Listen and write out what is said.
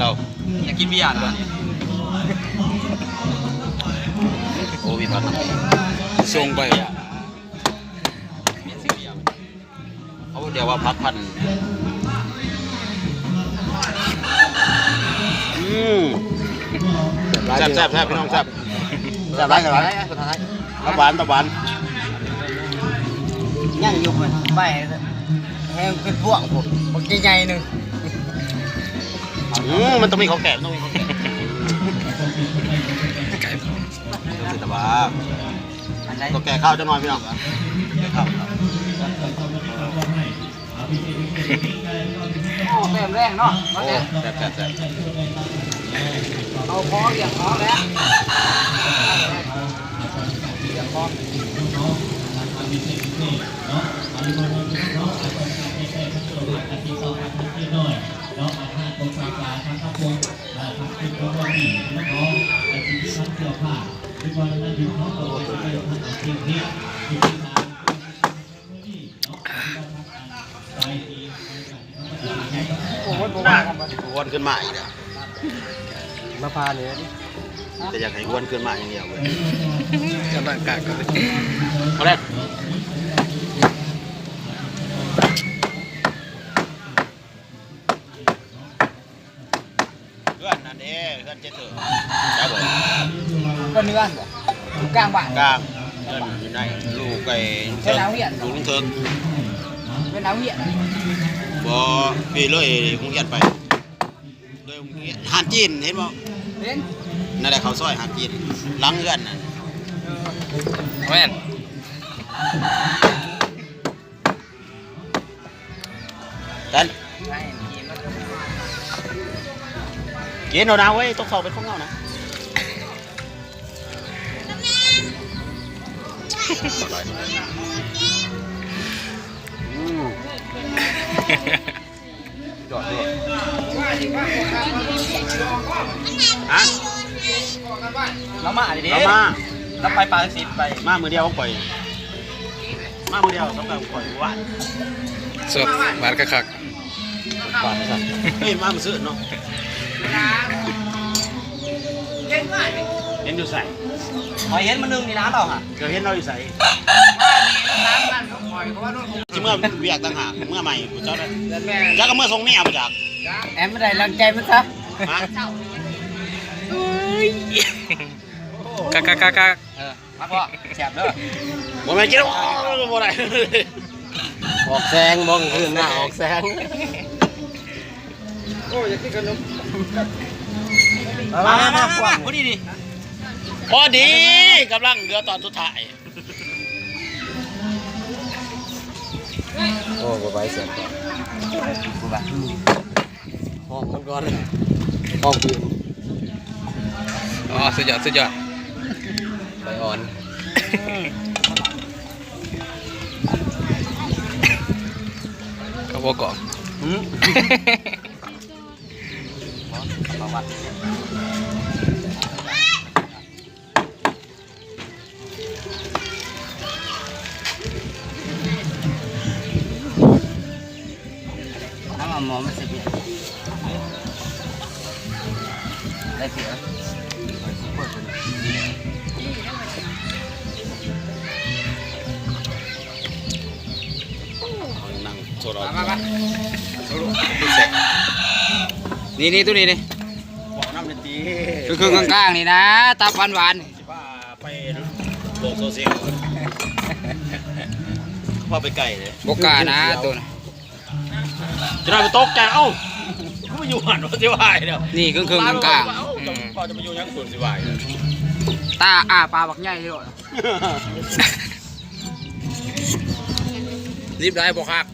ເຫຼົ້າ ຢາກກິນເບຍນະ. ໂອ້ ມີຜັກນຳ ສົ່ງໄປ ເອົາ ດຽວວ່າຜັກພັນ. ອືມ ແຊບໆໆ ພີ່ນ້ອງ ແຊບ ແຊບຫຼາຍ ແຊບຫຼາຍ ຕັບຫວານ ຕັບຫວານ ຍັງຢູ່ພຸ້ນ ໄປແຮງເປັນພວງພຸ້ນ ບັກໃຫຍ່ໆໜຶ່ງ. ອືມ ມັນຕ້ອງມີຂອງແກ້ມ ຕ້ອງມີຂອງແກ້ມ ແກ້ມ ຕ້ອງມີແຕ່ວ່າ ອັນໃດ ຕ້ອງແກ້ຄາວຈັກໜ່ອຍ ພີ່ນ້ອງ ແກ້ຄາວ. ໂອ້ ແຕ້ມແຮງເນາະ ໂອ້ ແຊບໆໆ ເອົາພໍລ້ຽງພໍແລ້ວ ລ້ຽງພໍ. ໂອ້ຍ ບໍ່ວ່າກັນ ຫວນຂຶ້ນມາອີກແລ້ວ ມາພານີ້ ແຕ່ຢາກໃຫ້ຫວນຂຶ້ນມາຢ່າງດຽວເວີຍ ກຳລັງກາກ ເອົາແລ້ວ. ເຮືອນນັ້ນເດ້ ເຮືອນເຈເທີ ຈັກບໍ່? ເຮືອນເຮືອນບໍ່? ຢູ່ກາງບ້ານ ກາງ ເຮືອນຢູ່ໃນ ລູກໄອ້ລຸງເທີກ ເປັນນັກຮຽນ ລູກລຸງເທີກ ເປັນນັກຮຽນ ບໍ່ ພີ້ເລີຍໂຮງຮຽນໄປ ເລີຍໂຮງຮຽນ ຮ້ານຈີນ ເຫັນບໍ່? ເຫັນ ນັ້ນແຫຼະ ເຂົ້າຊອຍຮ້ານຈີນ ຫຼັງເຮືອນນັ້ນ ແມ່ນ. ກັນ ກິນເອົານະເວີຍ ຕົກເຂົ້າເປັນຂອງເຮົານະ. ອືມ ຍອດເລີຍ ຮະ ລາວມາເດ້ ລາວມາ ລາວໄປປາກສິດ ໄປ ມາມື້ດຽວກັບຂ້ອຍ ມາມື້ດຽວກັບຂ້ອຍມື້ວານ ສວດບາດຄັກໆ ບາດຄັກ ເອີຍ ມາມື້ຊືນເນາະ ເຫັນຢູ່ໃສ? ຂ້ອຍເຫັນມື້ໜຶ່ງນີ້ນະລາວຫະ ເຈົ້າເຫັນລາວຢູ່ໃສ? ຊິເມືອວຽກຕ່າງຫາກ ເມືອໃໝ່ ເຈົ້າ ເຈົ້າກໍເມືອສົ່ງເມຍບໍ່ຈັກ ແອມບໍ່ໄດ້ລັງໃຈມັນຊະ ຮະ ຄັກໆໆໆ ເອີ ມາພໍ້ ແຊບເດີ ບໍ່ແມ່ນກິນ ໂອ້ ບໍ່ໄດ້ ອອກແສງບໍ່ຄືນນະ ອອກແສງ ໂອ້ ຢາກກິນຂະໜົມ ມາ ມາ ມາ ພໍດີນີ້ ພໍດີ ກຳລັງເຫຼືອຕອນສຸດທ້າຍ ໂອ້ ບໍ່ໄປແຊບ ບໍ່ວ່າ ຫອມມັນກ່ອນ ຫອມຄືນ ອໍ ສຸດຍອດ ສຸດຍອດ ໃບອ່ອນ ເຂົ້າບໍ່ກອງ ຫືມ ປະຫວັດ ເອົາໝໍມາໃສ່ເບຍ ໄດ້ເບຍ ນັ່ງໂຊດເອົາ ມາ ມາ ມາ ນີ້ ນີ້ ໂຕນີ້ນີ້ ບອກນຳແດ່ຕິ ຄື ຄືກາງໆນີ້ນະ ຕັບຫວານໆ ຊິພາໄປໂລກໂຊຊຽວ ພາໄປໄກເດ້ ບໍ່ກ້ານະໂຕນະ ຈະໄດ້ບໍ່ຕົກໃຈ ເອົ້າ ຄືມາຢູ່ຫັ້ນ ວ່າຊິວ່າຍແລ້ວ ນີ້ເຄິ່ງໆ ກາງໆ ເອົ້າ ອືມ ເຈົ້າຈະໄປຢູ່ຫຍັງ ສູນຊິວ່າຍ ຕາອ້າປາບັກໃຫຍ່ໂລດ ລິບໄດ້ບໍ່ຄັກ